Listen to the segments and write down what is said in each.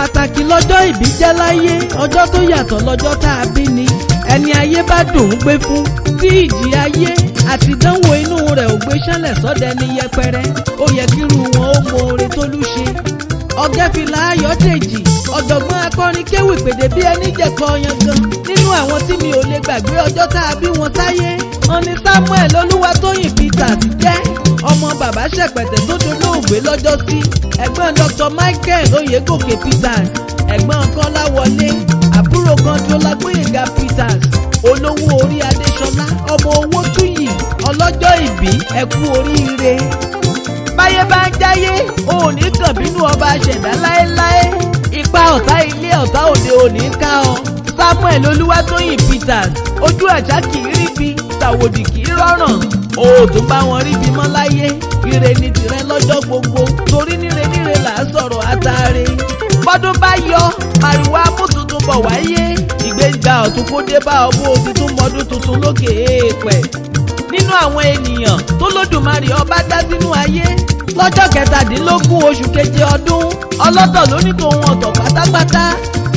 Pàtàkì lọ́jọ́ ìbí jẹ́ láyé, ọjọ́ tó yàtọ̀ lọ́jọ́ tá a bí ni. Ẹni ayé bá dùn ún gbé fún, tí ìjì ayé àti ìdánwò inú rẹ̀ ò gbé ṣánlẹ̀ sọ́dẹ̀ ní yẹpẹrẹ, ó yẹ kírú wọn ó mọ oore tó lù ṣe. Ọ̀gẹ́fìlà Ayọ̀dèjì, ọ̀jọ̀gbọ́n akọrin kéwì pèdè bí ẹni jẹ̀kọ yangan. Nínú àwọn tí mi ò lè gbàgbé ọjọ́ tá a bí wọn sáyé, wọn ni Samuel Olúwatóyìn Peters jẹ́, ọmọ bàbá Ṣẹ̀pẹ̀tẹ̀ tó dolóògbé lọ́jọ́sí, ẹ̀gbọ́n Dr. Michael Oyègòkè Peters, ẹ̀gbọ́n Kọ́láwọlé, àbúrò kan Jọlágbóyèga Peters, olówó orí Adéṣọlá, ọmọ owó túyì, ọlọ́jọ́ ìbí, ẹ kú oríire. Báyé bá ń jáyé, òní kàn bínú ọba ṣẹ̀dá láéláé, ipa ọ̀tá ilé ọ̀tá òde òní ká ọ. Samuel Olúwatóyìn Peters, ojú àṣà kì í ríbi, tàwòdì kì í rọ̀ràn, òòtún bá wọn ríbi mọ́ láyé. Ire ni tìrẹ lọ́jọ́ gbogbo, torí níre níre là á sọ̀rọ̀ àtàrẹ. Bọ́dún bá yọ, màrìwá amútuntun bọ̀ wáyé, ìgbéga ọ̀tún kó dé bá ọ bó o ti tún mọdún tuntun lókè èèpẹ̀. Nínú àwọn ènìyàn tó lódùmarè ọba dá sínú ayé lọ́jọ́ 17 oṣù keje ọdún, ọlọ́tọ̀ ló ní tòun ọ̀tọ̀ pátápátá.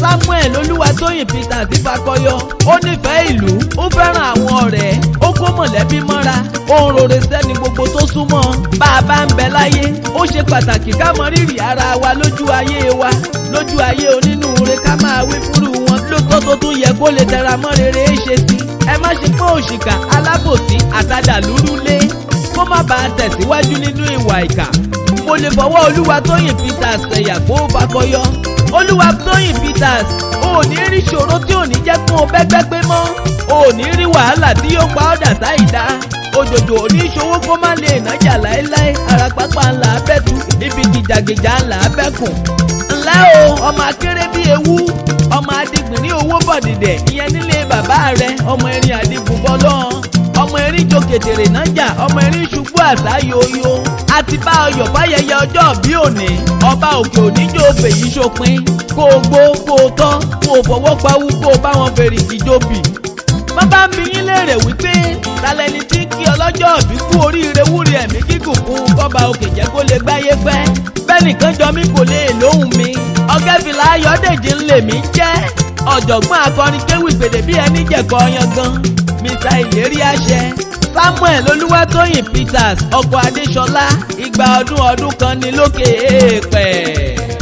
Samuel Olúwatóyìn Peters fakọyọ, ó nífẹ̀ẹ́ ìlú, ó fẹ́ràn àwọn ọ̀rẹ́, ó kó mọ̀lẹ́bí mọ́ra, ó ń rore sẹ́ni gbogbo tó súnmọ́. Bá a bá ń bẹ láyé, ó ṣe pàtàkì ká mọ rírì ara wa lójú ayé wa, lójú ayé onínúure ká máa wí fúrú wọn lótọ́ tó tún yẹ kó lè tẹra mọ́ rere ṣe sí. Ẹ má ṣe pọ́n òṣìkà, alábòsí àtàdàlúrú lé, kó má bàa tẹ̀síwájú nínú ìwà ìkà. Mo lè fọwọ́ Olúwatóyìn Peters ṣẹ̀yà kó fakọyọ. Olúwatóyìn Peters, o ò ní rí ṣòro tí ò ní jẹ́ kó o bẹ́gbẹ́ pé mọ́, o ò ní rí wàhálà tí yóò pa ọ́ dà sáìdá. Òjòjò ò ní ṣòwò kó má lè nájà láéláé, àràpápá ńlá abẹ́tu, ibi gìjàgìjà ńlá abẹ́kùn. Ńlẹ́ o, ọmọ akéré bí ewu, ọmọ adigun ní owó bọ̀dìdẹ̀, ìyẹn nílé bàbá rẹ, ọmọ erin adigun bọ́lọ́, ọmọ erin jo kètèrè nájà, ọmọ erin ṣubú àṣà yoyo. Àti bá ọyọ̀ fáyẹyẹ ọjọ́ bí òní, ọba òkè òníjó fèyí ṣopin, kó o gbó kó o tán, kó o fọwọ́ pawú, kó o bá wọn fèrè ìjòbì. Bàbá ń bi yín léèrè wípé talẹ́ni tí ń kí ọlọ́jọ́ òbí kú oríire, wúre ẹ̀mí gígùn fún kọ́ba òkè jẹ́ kó lè gbáyé pẹ́. Bẹ́ẹ̀ nìkan jọ mí kò lè lóhùn mi. Ọ̀gẹ́fìlà Ayọ̀dèjì ń lè mí jẹ́, ọ̀jọ̀gbọ́n akọrin kéwì pèdè bí ẹni jẹ̀kọ́ yangan, Mr. Ìlérí àṣẹ. Samuel Olúwatóyìn Peters, ọkọ Adéṣọlá, igba ọdún ọdún kan ní lókè èèpẹ̀.